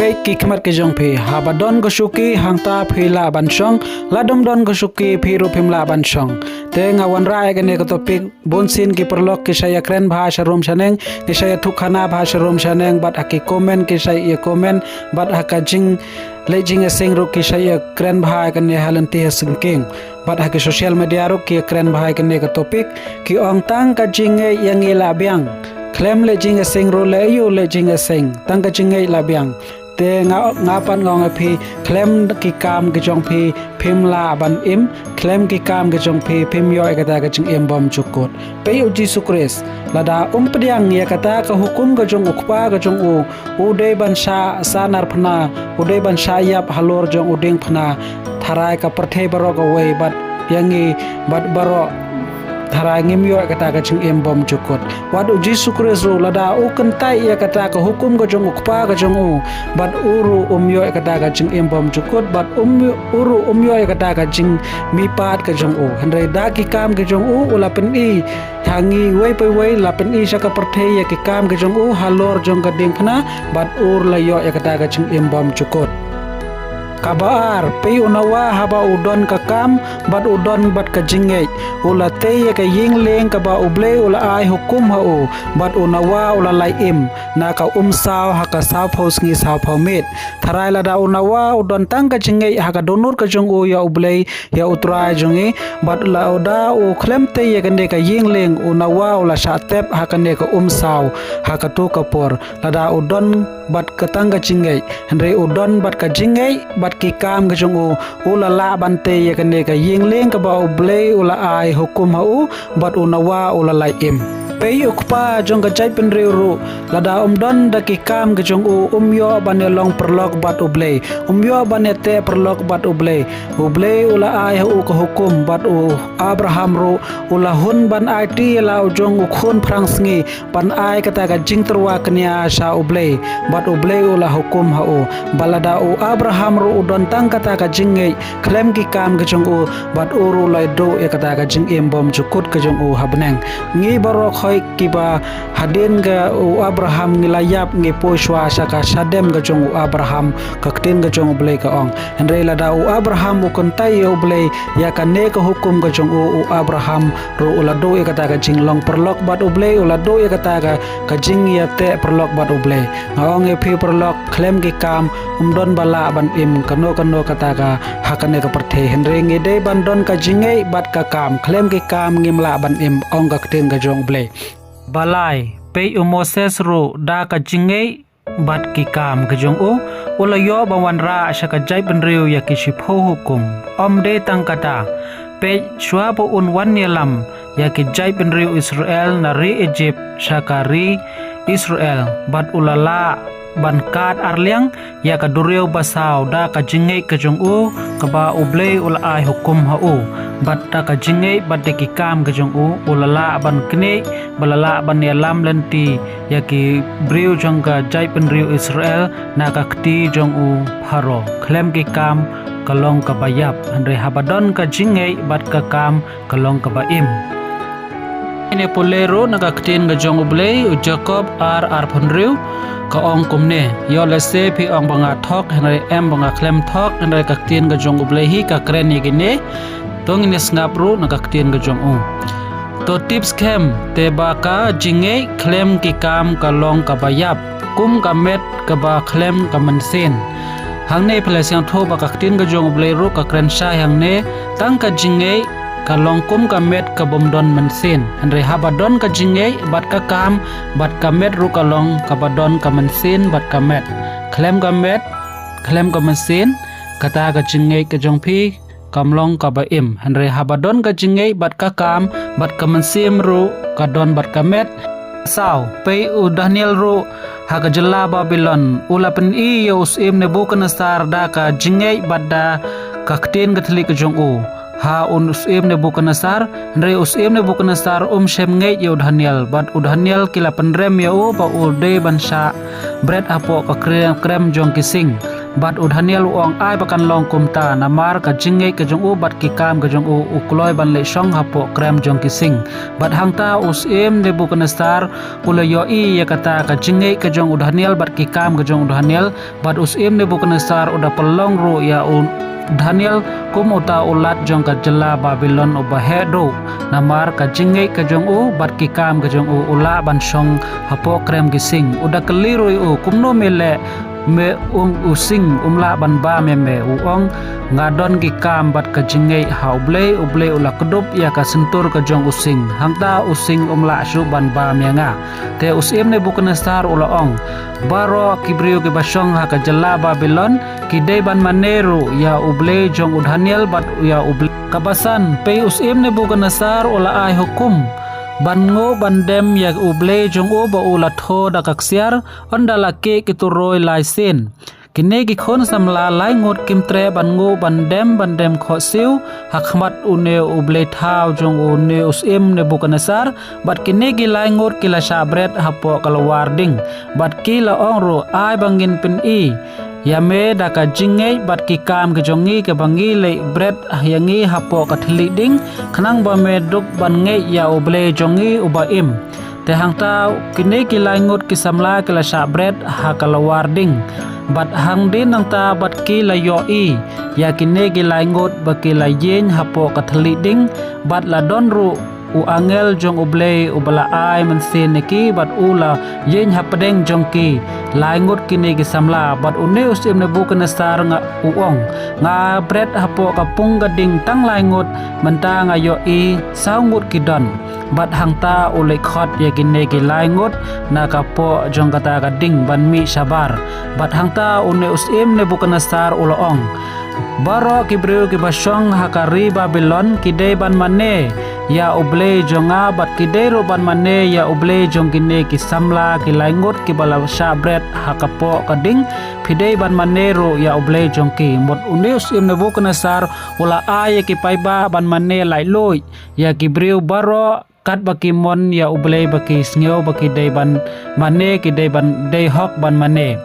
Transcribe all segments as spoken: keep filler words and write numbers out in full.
Peit ki khmat ki jong phi, haba don ka shuki hangta phi lah ban shong, lada ym don ka shuki phi ruh phim lah ban shong. Te nga wanrah ïa kane ka topic, bun sien ki paralok ki shait ïa kren bha sha rum sha neng, ki shait ïa thukkhana bha sha rum sha neng, bad ha ki comment ki shait ïa comment, bad ha ka jing leh jingïaseng ruh ki shait ïa kren bha ïa kane ha lynti ha syngkien. Bad ha ki social media ruh ki kren bha ïa kane ka topic, ki ong tang ka jingngeit ïa ngi lah biang. Khlem leh jingïaseng ruh leh aïu leh jingïaseng, tang ka jingngeit lah biang. Te nga, nga pat nga ong ïa phi, khlem ki kam ki jong phi phim lah ban im, khlem ki kam ki jong phi phim ïoh ïa kata ka jingim bymjukut. Peit u Jisu Khrist, lada um pdiang ïa kata ka hukum ka jong u Kpa ka jong u, u dei ban shah sahnarphna, u dei ban shah ïap halor jong u diengphna, tharai ka pyrthei baroh kawei bad ïa ngi bad baroh, tharai ngim ïoh ïa kata ka jingim bymjukut. Wat u Jisu Khrist ruh lada u kyntait ïa kata ka hukum ka jong u Kpa ka jong u, bad u ruh um ïoh ïa kata ka jingim bymjukut, bad um, u ruh um ïoh ïa kata ka jingmihpat ka jong u. Hynrei da ki kam ki jong u, u la pyni ha ngi iwei pa iwei, la pyni sha ka pyrthei ïa ki kam ki jong u halor jong ka diengphna, bad u ruh la ïoh ïa kata ka jingim bymjukut. Kaba ar, peit u Noah haba u don ka kam, bad u don bad ka jingngeit, u la tei ïa ka ïing lieng kaba U Blei u la ai hukum ha u, bad u Noah u la lait im na ka umsaw ha ka sawphew sngi sawphew miet. Tharai lada u Noah u don tang ka jingngeit ha ka dohnud ka jong u ïa U Blei, ïa U Trai jong ngi, bad lada u khlem tei ïa kane ka ïing lieng, u Noah u la shah tep ha kane ka umsaw ha kato ka por. Lada u don bad ka tang ka jingngeit, hynrei u don bad ka jingngeit bad ki kam ka jong u, u la lah ban tei ïa kane ka ïing lieng kaba U Blei u la ai hukum ha u, bad u Noah u la lait im. Peit u kpa jong ka jaitbynriew ruh, lada um don da ki kam ka jong u, um ïoh ban ïalong paralok bad U Blei, um ïoh ban ïateh paralok bad U Blei. U Blei u la ai ha u ka hukum, bad u Abraham ruh u la hun ban aiti ïa la u jong u khun phrangsngi, ban ai kata ka jingtyrwa kñia sha U Blei, bad U Blei u la hukum ha u. Ba lada u Abraham ruh u don tang kata ka jingngeit, khlem ki kam ka jong u, bad u ruh u la duh ïa kata ka jingim bymjukut ka jong u ha bneng. Ngi baroh khoit kiba hadien ka u Abraham ngi la ïap, ngi poi shuwa sha ka shadem ka jong u Abraham, ka ktien ka jong U Blei ka ong. Hynrei lada u Abraham u kyntait ïa U Blei, ïa kane ka hukum ka jong u, u Abraham ruh u la duh ïa kata ka jinglong paralok bad U Blei, u la duh ïa kata ka, ka jingïateh paralok bad U Blei. Nga ong ïa phi paralok, khlem ki kam um don ba lah ban im kano kano kata ka ha kane ka pyrthei. Hynrei ngi dei ban don ka jingngeit bad ka kam, khlem ki kam ngim lah ban im, ong ka ktien ka jong U Blei. Ba lai, peit u Moses ruh da ka jingngeit bad ki kam ka jong u, u la ïoh ban wanrah sha ka jaitbynriew ïa ki shiphew hukum. Ym dei tang kata, peit shuwa ba un wan ïalam ïa ki jaitbynriew Israel na ri Egypt sha ka ri Israel, bad u la lah ban kad arliang ïa ka duriaw basaw da ka jingngeit ka jong u, kaba U Blei u la ai hukum ha u, bad da ka jingngeit bad da ki kam ka jong u, u la lah ban knieh, ba la lah ban ïalam lynti ïa ki briew jong ka jaitbynriew Israel na ka kti jong u Pharaoh. Khlem ki kam ka long kaba ïap, hynrei haba don ka jingngeit bad ka kam ka long kaba im. Ngin ïa pule ruh na ka ktien ka jong U Blei, u Jakob ar arphew hynriew, ka ong kumne: Ïoh lehse phi ong ba nga thok, hynrei em ba nga khlem thok, hynrei ka ktien ka jong U Blei hi ka kren ïa kine. To ngin ïa sngap ruh na ka ktien ka jong u. To tip skhem te ba ka jingngeit khlem ki kam ka long kaba ïap, kum ka met kaba khlem ka mynsiem. Hangne phi la sngewthuh ba ka ktien ka jong U Blei ruh ka kren shai hangne, tang ka jingngeit ka long kum ka met ka bym don mynsiem. Hynrei haba don ka jingngeit bad ka kam, bad ka met ruh ka long kaba don ka mynsiem bad ka met. Khlem ka met, khlem ka mynsiem, kata ka jingngeit ka jong phi kam long kaba im. Hynrei haba don ka jingngeit bad ka kam, bad ka mynsiem ruh ka don bad ka met. Saw, peit u Daniel ruh ha ka jylla Babilon, u la pyni ïa u syiem Nebukadnesar da ka jingngeit bad da ka ktien ka thylliej ka jong u ha u syiem Nebukadnesar. Hynrei u syiem Nebukadnesar um shym ngeit ïa u Daniel, bad u Daniel ki la pynrem ïa u ba u dei ban shah bret hapoh ka krem, krem jong ki sing. Bad u Daniel u ong, ai ba kan long kumta, namar ka jingngeit ka jong u bad ki kam ka jong u u kloi ban leit shong hapoh krem jong ki sing. Bad hangta u syiem Nebuchadnezzar u la ïohi ïa kata ka jingngeit ka jong u Daniel bad ki kam ka jong u Daniel, bad u syiem Nebuchadnezzar u da pynlong ruh ïa u Daniel kum uta u lat jong ka jylla Babilon uba heh duh, namar ka jingngeit ka jong u bad ki kam ka jong u u lah ban shong hapoh krem ki sing. U da kylli ruh ïa u, kumno me leh, me um u sing um lah ban bam ïa me? U ong, nga don ki kam bad ka jingngeit ha U Blei, U Blei u la kdup ïa ka syntur ka jong u sing, hangta u sing um lah shuh ban bam ïa nga. Te u syiem Nebuchadnezzar u la ong, baroh ki briew kiba shong ha ka jylla Babilon ki dei ban mane ruh ïa U Blei jong u Daniel bad ïa U Blei. Kaba san, pei u syiem Nebuchadnezzar u la ai hukum ban nguh ban dem ïa U Blei jong u ba u la thoh da ka ksiar, ynda la kieh ki turoi lai sien. Kine ki khun samla lai ngut kim treh ban nguh ban dem ban dem khohsiew ha khmat une U Blei thaw jong une u syiem Nebuchadnezzar, bad kine ki lai ngut ki la shah bret hapoh ka lawar ding. Bad ki la ong ruh, ai ba ngin pyni ïa me da ka jingngeit bad ki kam ki jong ngi kiba ngi leit bret ïa ngi hapoh ka thylliej ding, khnang ba me dup ban ngeit ïa U Blei jong ngi uba im. Te hangta kine ki lai ngut ki samla ki la shah bret ha ka lawar ding. Bad hadien nangta bad ki la ïohi ïa kine ki lai ngut ba ki la ïeng hapoh ka thylliej ding, bad la don ruh u angel jong U Blei uba la ai mynsiem ïa ki, bad u la ïeng hapdeng jong ki lai ngut kine ki samla. Bad une u syiem Nebuchadnezzar nga u ong, nga bret hapoh ka pung ka ding tang lai ngut, mynta nga ïohi saw ngut ki don. Bad hangta u leit khot ïa kine ki lai ngut na ka poh jong kata ka ding ban mih shabar. Bad hangta une u syiem Nebuchadnezzar u la ong, baroh ki briew kiba shong ha ka ri Babilon ki dei ban mane ïa U Blei jong nga, bad ki dei ruh ban mane ïa U Blei jong kine ki samla ki lai ngut kiba la shah bret ha ka poh ka ding. Phi dei ban mane ruh ïa U Blei jong ki. Mut une u syiem Nebuchadnezzar u la ai ïa ki paidbah ban mane laitluid ïa ki briew baroh katba ki mon ïa U Blei, ba ki sngew ba ki dei ban mane, ki dei ban dei hok ban mane.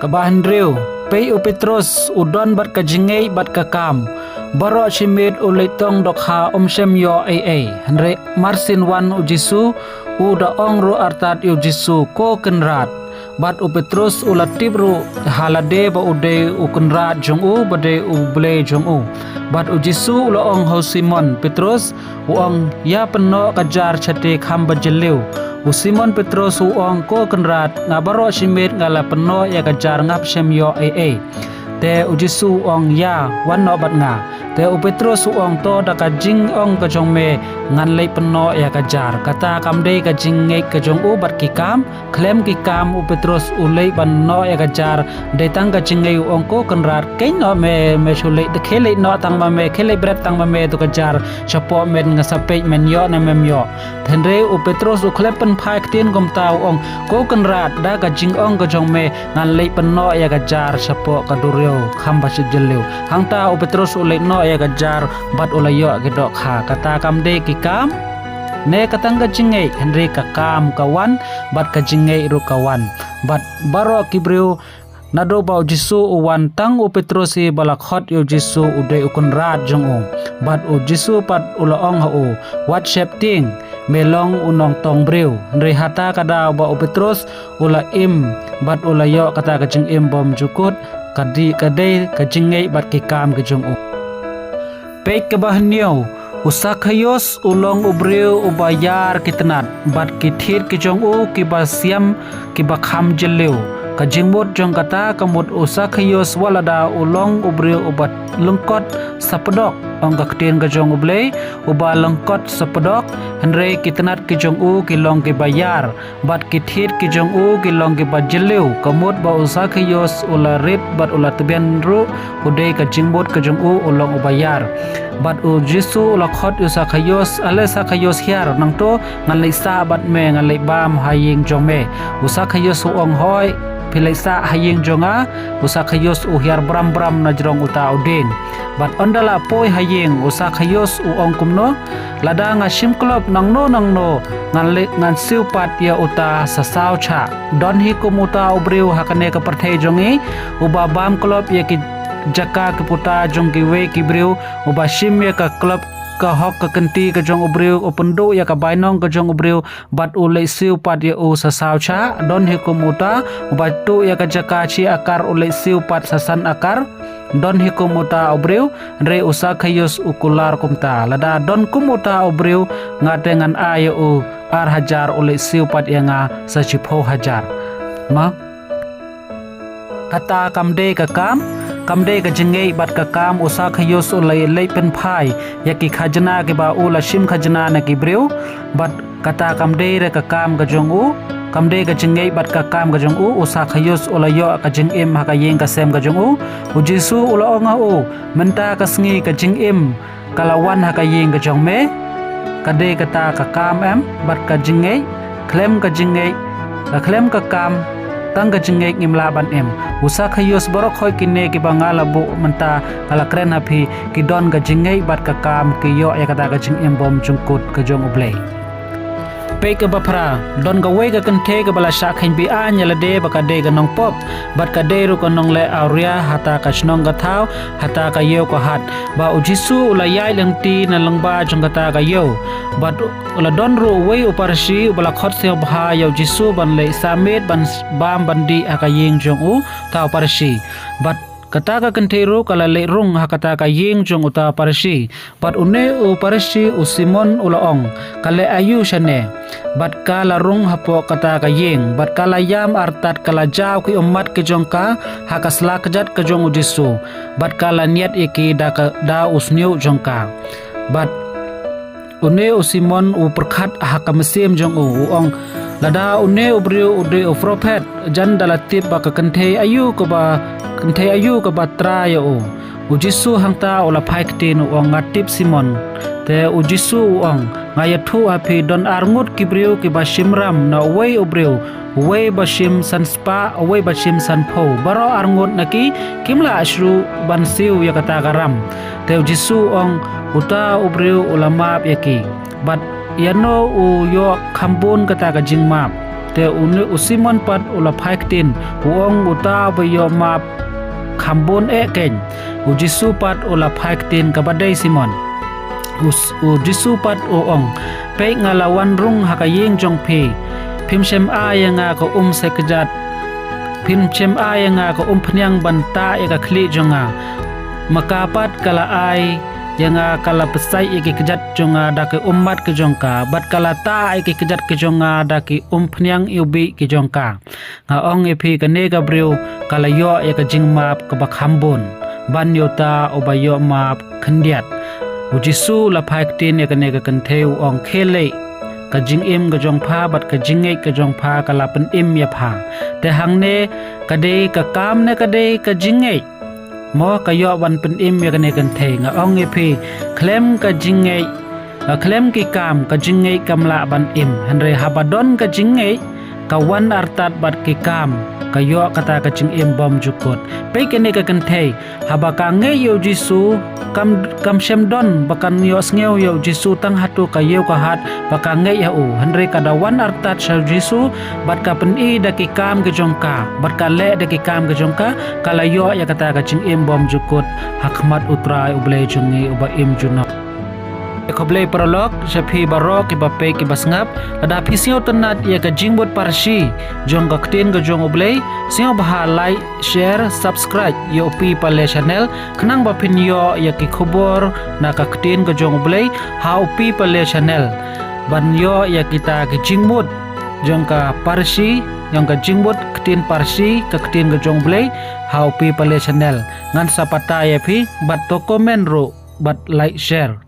Kaba hynriew, pei u Petros u don bad ka jingngeit bad ka kam. Baroh shi miet u leit tong dohkha, um shym ïoh ei ei. Hynrei marsien wan u Jisu, u da ong ruh artat ïa u Jisu, ko Kynrad. Bad u Petros u la tip ruh ha lade ba u dei u Kynrad jong u, ba dei U Blei jong u. Bad u Jisu u la ong ha u Simon Petros, u ong, ïa pynnoh ka jar shatei kham ba jylliew. U Simon Petros u ong, ko Kynrad, nga baroh shi miet nga la pynnoh ïa ka jar, ngam shym ïoh ei ei. Te u Jisu u ong, ïa wan noh bad nga. Te u Petros u ong, to da ka jingong ka jong me ngan leit pynnoh ïa ka jar. Kata kam dei ka jingngeit ka jong u bad ki kam. Khlem ki kam u Petros u leit ban noh ïa ka jar. Dei tang ka jingngeit, u ong, ko Kynrad, khie noh me, me shu leit, khie leit noh tang ma me, khie leit bret tang ma me tu ka jar shapoh met, nga sa peit men ïoh ne mem ïoh. Hynrei u Petros u khlem pynphai ktien kumta, u ong, ko Kynrad, da ka jingong ka jong me ngan leit pynnoh ïa ka jar shapoh ka duriaw kham ba jylliew. Hangta u Petros u leit noh ïa ka jar bad u la ïoh ki dohkha. Kata kam dei ki kam ne ka tang ka jingngeit, hynrei ka kam ka wan bad ka jingngeit ruh ka wan. Bad baroh ki briew, naduh ba u Jisu u wan, tang u Petros hi ba la khot ïa u Jisu u dei u Kynrad jong u. Bad u Jisu pat u la ong ha u, wat sheptieng, me long u nongtong briew. Hynrei hata ka daw ba u Petros u la im bad u la ïoh kata ka jingim bymjukut, ka dei, ka dei ka jingngeit bad ki kam ki jong u. Peit kaba hynñiew, u Sakhaios u long u briew uba ïar ki tnat bad ki thied ki jong u kiba siam kiba kham jylliew. Ka jingmut jong kata ka mut u Sakhaios wat lada u long u briew uba lyngkot sapdok, ong ka ktien ka jong U Blei, uba lyngkot sapdok, hynrei ki tnat ki jong u ki long kiba ïar. Bad ki thied ki jong u ki long kiba jylliew. Ka mut ba u Sakhaios u la rit bad u la tbian ruh, u dei ka jingmut ka jong u u long uba ïar. Bad u Jisu u la khot ïa u Sakhaios, ale Sakhaios, hiar nangto, ngan leit sah bad me, ngan leit bam ha ïing jong me. U Sakhaios u ong, hooid, phi leit sah ha ïing jong nga. U Sakhaios u hiar bram bram na jrong uta u dieng. Bad ynda la poi ha ïing, u Sakhaios u ong kumno: Lada nga shim klop nangno nangno, ngan leit ngan siew pat ïa uta sa saw shah. Don hi kum uta u briew ha kane ka pyrthei jong ngi, uba bam klop ïa ki jaka ki puta jong kiwei ki briew, uba shim ïa ka klop ka hok ka kynti ka jong u briew, u pynduh ïa ka bainong ka jong u briew, bad u leit siew pat ïa u sa saw shah. Don hi kum uta uba tuh ïa ka jaka shi akar, u leit siew pat sa san akar. Don hi kum uta u briew, hynrei u Sakhaios u kular kumta: Lada don kum uta u briew, nga te ngan ai ïa u ar hajar, u leit siew pat ïa nga sa shiphew hajar. Ma kata kam dei ka kam, kam dei ka jingngeit bad ka kam. U Sakhaios u la leit pynphai ïa ki khajna kiba u la shim khajna na ki briew, bad kata kam dei re ka kam ka jong u, kam dei ka jingngeit bad ka kam ka jong u. U Sakhaios u la ïoh ka jingim ha ka ïing ka sem ka jong u. U Jisu u la ong ha u: Mynta ka sngi ka jingim ka la wan ha ka ïing ka jong me. Ka dei kata ka kam em bad ka jingngeit? Khlem ka jingngeit, ka khlem ka kam, tang ka jingngeit ngim lah ban im. U Sakhaios, baroh khoit kine kiba nga la buh mynta ka la kren ha phi, ki don ka jingngeit bad ka kam, ki ïoh ïa kata ka jingim bymjukut ka jong U Blei. Peit kaba phra, don kawei ka kynthei kaba la shah kheiñ be-aiñ ïa lade ba ka dei ka nongpop, bad ka dei ruh ka nongleh awria ha ta ka shnong ka thaw, ha ta ka ïew ka hat. Ba u Jisu u la ïaid lynti na lyngba jong kata ka ïew. Bad u la don ruh uwei u Pharisi uba la khot sngewbha ïa u Jisu ban leit sah miet ban s-, bam ban dih ha ka ïing jong uta u Pharisi. Bad kata ka kynthei ruh ka la leit rung ha kata ka ïing jong uta u Pharisi. Bad une u Pharisi u Simon u la ong, ka leh aïu shane? Bad ka la rung hapoh kata ka ïing, bad ka la ïam artat, ka la jaw ki ummat ki jong ka ha ka sla kjat ka jong u Jisu, bad ka la niad ïa ki da ka, da u shñiuh jong ka. Bad une u Simon u pyrkhat ha ka mynsiem jong u, u ong, lada une u briew u dei u prophet, jan da la tip ba ka kynthei aïu kaba, kynthei aïu kaba trai ïa u. U Jisu hangta u la phai ktien u ong, nga tip Simon. Te u Jisu u ong, nga ïathuh ha phi, don ar ngut ki briew kiba shim ram na uwei u briew, uwei ba shim san spah, uwei ba shim sanphew. Baroh ar ngut na ki kim lah shuh ban siew ïa kata ka ram. Te u Jisu u ong, uta u briew u la map ïa ki. Bad ïano u ïoh khambun kata ka jingmap? Te une u Simon pat u la phai ktien, u ong, uta ba ïoh map khambun eh keiñ. U Jisu pat u la phai ktien, kaba dei Simon. U s-, u Jisu pat u ong, peit nga la wan rung ha ka ïing jong phi. Phim shym ai ïa nga ka um se kjat. Phim shym ai ïa nga ka umphniang ban tah ïa ka khlieh jong nga. Ma ka pat ka la ai ïa nga, ka la pynsaid ïa ki kjat jong nga da ki ummat ki jong ka, bad ka la tah ïa ki kjat ki jong nga da ki umphniang iwbih ki jong ka. Nga ong ïa phi, kane ka briew ka la ïoh ïa ka jingmap kaba khambun ban ïa uta uba ïoh map khyndiat. U Jisu u la phai ktien ïa kane ka kynthei, u ong, khie leit, ka jingim ka jong pha bad ka jingngeit ka jong pha ka la pynim ïa pha. Te hangne, ka dei ka kam ne ka dei ka jingngeit? Mo ka ïoh ban pynim ïa kane ka kynthei? Nga ong ïa phi, khlem ka jingngeit, khlem ki kam, ka jingngeit kam lah ban im. Hynrei haba don ka jingngeit, ka wan artat bad ki kam, ka ïoh kata ka jingim bymjukut. Peit kane ka kynthei, haba ka ngeit ïa u Jisu, kam, kam shym don ba kan ïohsngew ïa u Jisu tang hato ka ïew ka hat ba ka ngeit ha u. Hynrei ka da wan artat sha u Jisu, bad ka pyni da ki kam ki jong ka, bad ka leh da ki kam ki jong ka, ka la ïoh ïa kata ka jingim bymjukut ha khmat U Trai U Blei jong ngi uba im junom. Khublei paralok, sha phi baroh kiba peit kiba sngap, lada phi sngewtynnat ïa ka jingmut parsi jong ka ktien ka jong U Blei, sngewbha like, share, subscribe ïa u Pi Pale channel, khnang ba phin ïoh ïa ki khubor na ka ktien ka jong U Blei ha u Pi Pale channel. Ban ïoh ïa kita ki jingmut jong ka parsi, jong ka jingmut ktien parsi, ka ktien ka jong U Blei ha u Pi Pale channel. Ngan sa batai ïa phi, bad to comment ruh, bad like, share.